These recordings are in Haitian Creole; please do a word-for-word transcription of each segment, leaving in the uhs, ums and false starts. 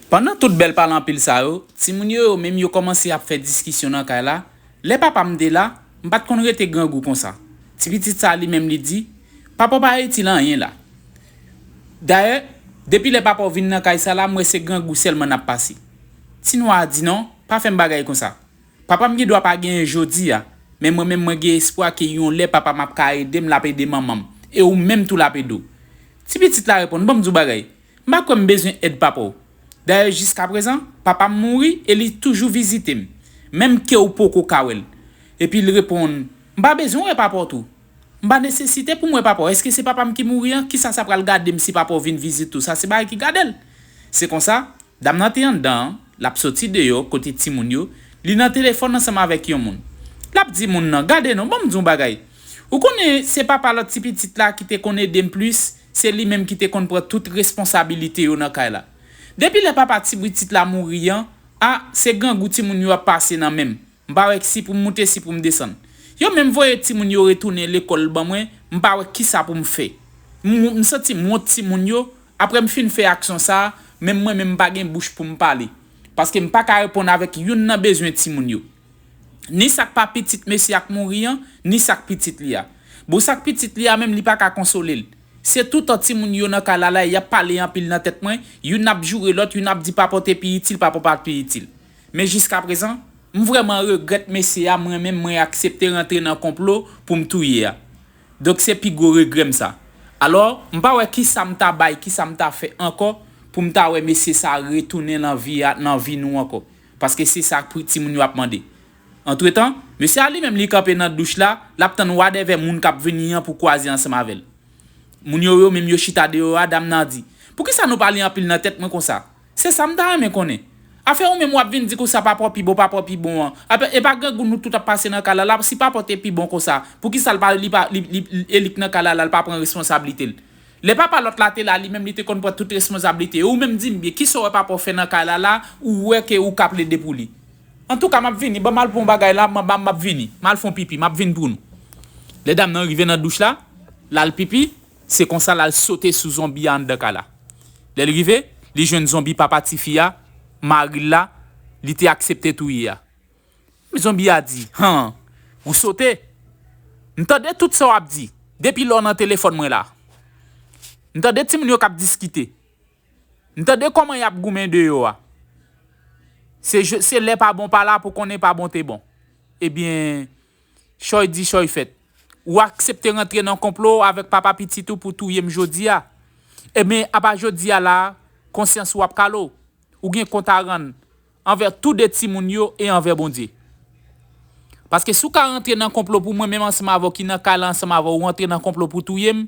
Pandan tout bèl pale anpil sa yo, timoun yo, yo menm yo kòmanse ap fè diskisyon nan kay la. Lè papa m te la, m pa t konn rete grangou konsa. Ti pitit sa li menm li di, "Papa w pa itil anyen la. Dayè, depi lè papa w vin nan kay sa la, m wè se grangou sèlman n ap pase." Ti nwa a di, "Non, pa fè m bagay konsa. Papa m gen dwa pa genyen jodi a, men mwen menm mwen gen espwa ke yon lè papa m ap ka ede m, l ap ede manman m. E ou menm tou l ap ede w." Ti pitit la reponn, "Ban m di w bagay. M pa kwè m bezwen èd papa w. Dayè, jiskaprezan, papa m mouri e li toujou vizite m, menm ke w poko ka wè l." Epi l reponn, "M pa bezwen wè papa w tou. M pa nesesite pou m wè papa w. Èske se papa m ki mouri an? Kisa sa pral gade m si papa w vin vizit ou? Sa se bagay ki gade l." Se konsa, dam nan te anndan an, l ap soti deyò kote timoun yo, li nan telefòn ansanm avèk yon moun. L ap di moun nan, "Gade non, ban m di w bagay. Ou konnen se papa lòt ti pitit la ki te konn ede m plis, se li menm ki te konn pran tout responsabilite yo nan kay la. Depi lè papa ti pitit la mouri an, a, se grangou timoun yo ap pase nan men m. M pa wè si pou m moute, si pou m desann. Yo menm voye timoun yo retounen lekòl ban mwen, m pa wè kisa pou m fè. M, m santi m wont timoun yo, apre m fin fè aksyon sa a, menm mwen menm m pa gen bouch pou m pale. Paske m pa ka reponn avèk youn nan bezwen timoun yo. Ni sa k pa pitit mesye a k mouri an, ni sa k pitit li a. Bon, sa k pitit li a menm, li pa ka konsole l. Se toutan timoun yo nan kay la la, y ap pale anpil nan tèt mwen, youn ap joure lòt, youn ap di papa w te pi itil, papa w pa t pi itil. Men jiskaprezan, m vrèman regrèt mesye a, mwen menm mwen aksepte rantre nan konplo pou m touye a. Donk se pi gwo regrè m sa. Alò, m pa wè kisa m ta bay, kisa m ta fè ankò pou m ta wè mesye sa retounen nan vi a, nan vi nou ankò. Paske se sa pou timoun yo ap mande. Antretan, mesye a li menm li kanpe nan douch la, l ap tann wadèvè moun k ap vini an pou kwaze ansanm avè l. Moun yo, yo menm yo chita deyò a, dam nan di, "Poukisa nou pale anpil nan tèt mwen konsa? Se sa m ta renmen konnen. Afè ou menm w ap vin di konsa papa w pi bon, papa w pi bon an. Apre, e pa grangou nou tout ap pase nan kay la la, si papa w te pi bon konsa, poukisa l pa, li pa, li, li, e li k nan kay la la, l pa pran responsablite l? Lè papa lòt la te la, li menm li te konn pran tout responsablite. Ou menm di m byen, kisa w wè papa w fè nan kay la la, ou wè ke ou ka plede pou li?" Antouka, m ap vini. Ban m al pran yon bagay la, m, m, m ap vini. M al fè yon pipi, m ap vin pou nou. Lè dam nan rive nan douch la, l al pipi, se konsa l al sote sou zonbi a anndan kay la. Lè l rive, li jwenn zonbi papa tifi a, mari l la, li te aksepte touye a. Men zonbi a di, "Han, ou sote. M tande tout sa w ap di, depi lè w nan telefòn mwen la. M tande timoun yo k ap diskite. M tande kòman y ap goumen deyò a. Se je, se lè pa bon pa la pou konnen pa bon te bon. Ebyen, chòy di chòy fèt. Ou aksepte rantre nan konplo avèk papa pitit ou pou touye m jodi a. Ebyen, apa jodi a la, konsyans ou ap kale w. Ou gen kont a rann anvè tou de timoun yo e anvè Bondye. Paske si w ka rantre nan konplo pou mwen menm ansanm avè w ki nan kay la ansanm avè w, ou rantre nan konplo pou touye m,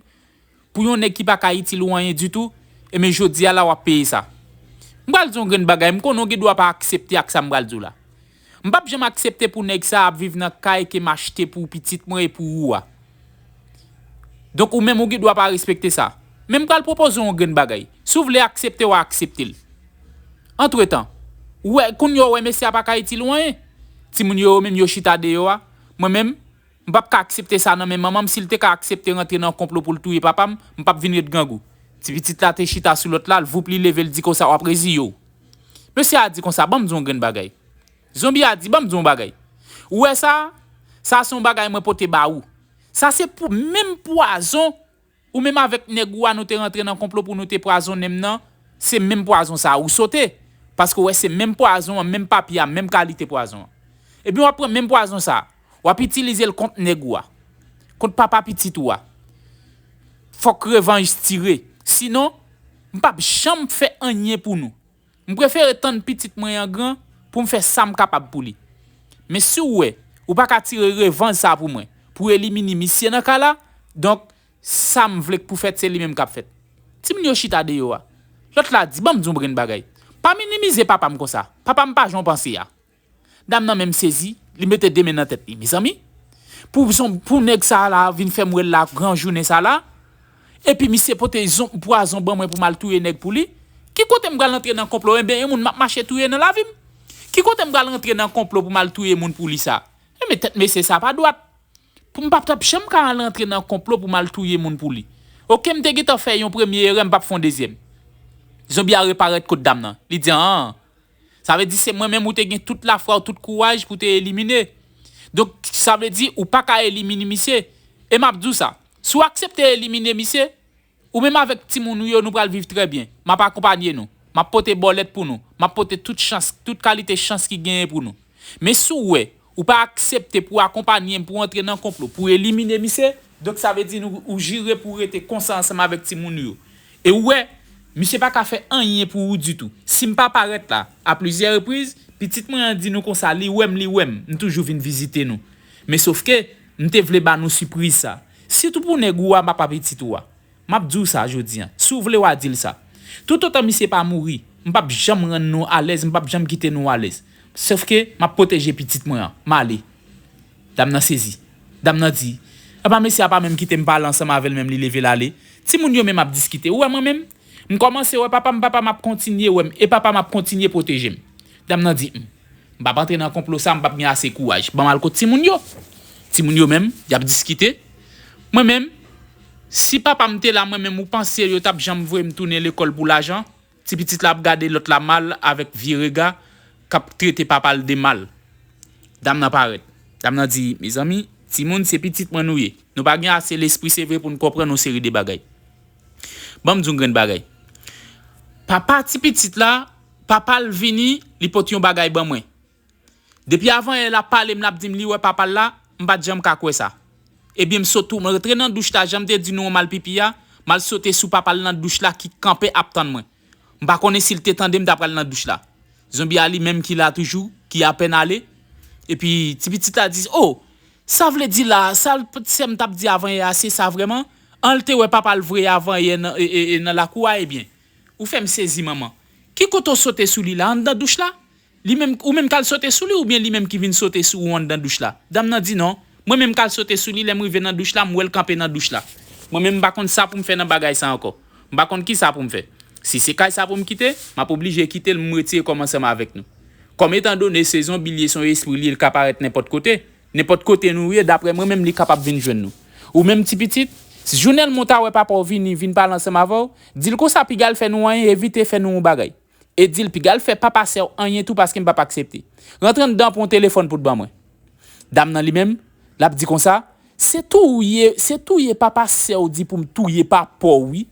pou yon nèg ki pa ka itil ou anyen ditou, ebyen jodi a la w ap peye sa. M pral di w yon grenn bagay, m konnen w gen dwa pa aksepte ak sa m pral di w la. M p ap janm aksepte pou nèg sa ap viv nan kay ke m achte pou pitit mwen e pou ou a. Donk ou menm ou gen dwa pa respekte sa. Men m pral pwopoze w yon grenn bagay. Si w vle aksepte, w a aksepte l. Antretan, ou wè, kounye a w wè mesye a pa ka itil ou anyen. Timoun yo, yo menm yo chita deyò a. Mwen menm, m p ap ka aksepte sa nan men manman m. Si l te ka aksepte rantre nan konplo pou l touye papa m, m p ap vin ret grangou. Ti pitit la te chita sou lòt la, l voup li leve, l di konsa, "W ap reziye w." Mesye a di konsa, "Ban m di w yon grenn bagay." Zonbi a di, "Ban m di w yon bagay. Ou wè sa? Sa se yon bagay mwen pote ba ou. Sa se pou menm pwazon ou menm avèk nèg ou a nou te rantre nan konplo pou nou te pwazonnen m nan. Se menm pwazon sa a ou sote. Paske w wè se menm pwazon an, menm papye a, menm kalite pwazon an. Ebyen w ap pran menm pwazon sa a. W ap itilize l kont nèg ou a. Kont papa pitit ou a. Fòk revanj tire. Sinon, m p ap janm fè anyen pou nou. M prefere tann pitit mwen an gran pou m fè sa m kapab pou li. Men si w wè, ou pa ka tire revanj sa a pou mwen, pou elimine misye nan kay la, donk, sa m vle k pou fèt, se li menm k ap fèt." Timoun yo chita deyò a. Lòt la di, "Ban m di w yon grenn bagay. Pa minimize papa m konsa. Papa m pa jan w panse a." Dam nan menm sezi, li mete de men nan tèt li. Mezanmi, pou zon, pou nèg sa a la vin fè m wè l la gran jounen sa a la, epi misye pote zon, pwazon ban mwen pou m al touye nèg pou li, ki kote m pral antre nan konplo? Enben, yon moun m ap mache touye nan lavi m. Ki kote m pral antre nan konplo pou m al touye moun pou li sa? Enben, tèt mesye sa pa dwat. Pou m p ap t ap janm ka al antre nan konplo pou m al touye moun pou li. Oke, m te gentan fè yon premye erè, m p ap fè yon dezyèm. Zonbi a reparèt kot dam nan. Li di, an, sa vle di se mwen menm ou te gen tout lafwa w, tout kouraj pou te elimine. Donk, sa vle di ou pa ka elimine misye. E m ap di w sa, si w aksepte elimine misye, ou menm avèk timoun ou yo, nou pral viv trè byen. M ap akonpanye nou. M ap pote bòlèt pou nou. M ap pote tout chans, tout kalite chans ki genyen pou nou. Men si w wè, ou pa aksepte pou akonpanye m, pou antre nan konplo, pou elimine misye, donk sa vle di nou, ou jire pou rete konsa ansanm avèk timoun ou yo. E w wè, misye pa ka fè anyen pou ou ditou. Si m pa parèt la, a plizyè repriz, pitit mwen an di nou konsa, li wè m, li wè m, m toujou vin vizite nou. Men sofke, m te vle ba nou sipriz sa. Sitou pou nèg ou a, papa pitit ou a. M ap di w sa jodi a. Si w vle w a di l sa. Toutotan misye pa mouri, m p ap janm rann nou alèz, m p ap janm kite nou alèz. Sofke m ap pwoteje pitit mwen an. M ale. Dam nan sezi. Dam nan di, apa mesye a pa menm kite m pale ansanm avè l menm, li leve l ale. Timoun yo menm ap diskite. Ou wè mwen menm? M kòmanse wè papa m, papa m ap kontinye wè m, e papa m ap kontinye pwoteje m. Dam nan di, m, m p ap antre nan konplo sa, m p ap gen ase kouraj. Ban m al kot timoun yo. Timoun yo menm, y ap diskite. Mwen menm, si papa m te la, mwen menm, ou panse yo t ap janm voye m tounen lekòl pou lajan? Ti pitit la ap gade lòt la mal avèk vye rega k ap trete papa l de mal. Dam nan parèt. Dam nan di, mezanmi, timoun, se pitit mwen nou ye. Nou pa gen ase lespri, se vre, pou n konprann yon seri de bagay. Ban m di yon grenn bagay. Papa ti pitit la, papa l vini, li pote yon bagay ban mwen. Depi avanyè l ap pale m, l ap di m li wè papa l la, m pa t janm ka kwè sa. Ebyen, m sote, m rantre nan douch la, jan m te di nou, m al pipi a, m al sote sou papa l nan douch la ki kanpe ap tann mwen. M pa konnen si l te tande m t ap pral nan douch la. Zonbi a li menm ki la toujou, ki apèn ale. Epi, ti pitit la di, o, sa vle di la, sa l, sè m t ap di avanyè a, se sa vrèman? An l te wè papa l vre avanyè nan, e, e, e, nan lakou a, ebyen. Ou fè m sezi, manman. Ki kote w sote sou li la, anndan douch la? Li menm, ou menm k al sote sou li oubyen li menm ki vin sote sou ou anndan douch la? Dam nan di non. Mwen menm k al sote sou li, lè m rive nan douch la, m wè l kanpe nan douch la. Mwen menm m pa konn sa pou m fè nan bagay sa ankò. M pa konn kisa pou m fè. Si se kay sa pou m kite, m ap oblije kite l, m retire kò m ansanm avèk nou. Kòm etandone se zonbi l ye, se yon espri l ye, l ka parèt nenpòt kote. Nenpòt kote nou ye, daprè mwen menm, li kapab vin jwenn nou. Ou menm ti pitit, si Jounèl Mont a wè papa w vini, vin pale ansanm avè w, di l konsa piga l fè nou anyen, evite fè nou yon bagay. E di l piga l fè papa sè w anyen tou paske m p ap aksepte. Rantre anndan pran yon telefòn pou t ban mwen. Dam nan li menm, l ap di konsa, se touye, se touye papa sè w di pou m touye papa w wi.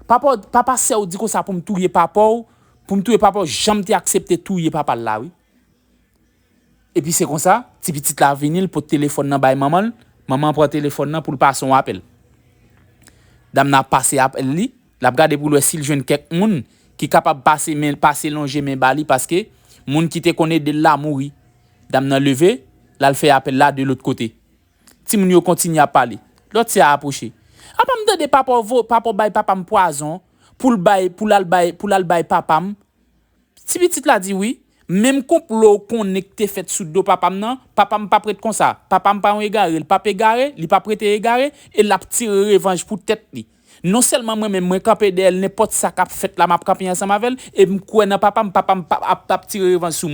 Papa, papa sè w di konsa pou m touye papa w, pou m touye papa w, jan m te aksepte touye papa l la wi. Epi se konsa, ti pitit la vini, l pot telefòn nan bay manman l, manman an pran telefòn nan pou l pase yon apèl. Dam nan ap pase apèl li, l ap gade pou l wè si l jwenn kèk moun ki kapab pase men, pase lonje men ba li paske moun ki te konn ede l la mouri. Dam nan leve, l al fè apèl la de lòt kote. Timoun yo kontinye ap pale. Lòt sè a apwoche. Apa m tande papa w vo-, papa w bay papa m pwazon pou l bay, pou l al bay, pou l al bay papa m? Ti pitit la di wi. Menm konplo w konnen k te fèt sou do papa m nan, papa m p ap ret konsa. Papa m pa yon egare, l p ap egare, li p ap rete egare, e l ap tire revanj pou tèt li. Non sèlman mwen menm, mwen kanpe dèyè l, nenpòt sa k ap fèt la, m ap kanpe ansanm avè l, e m kwè nan papa m, papa m p ap, ap, ap tire revanj sou moun.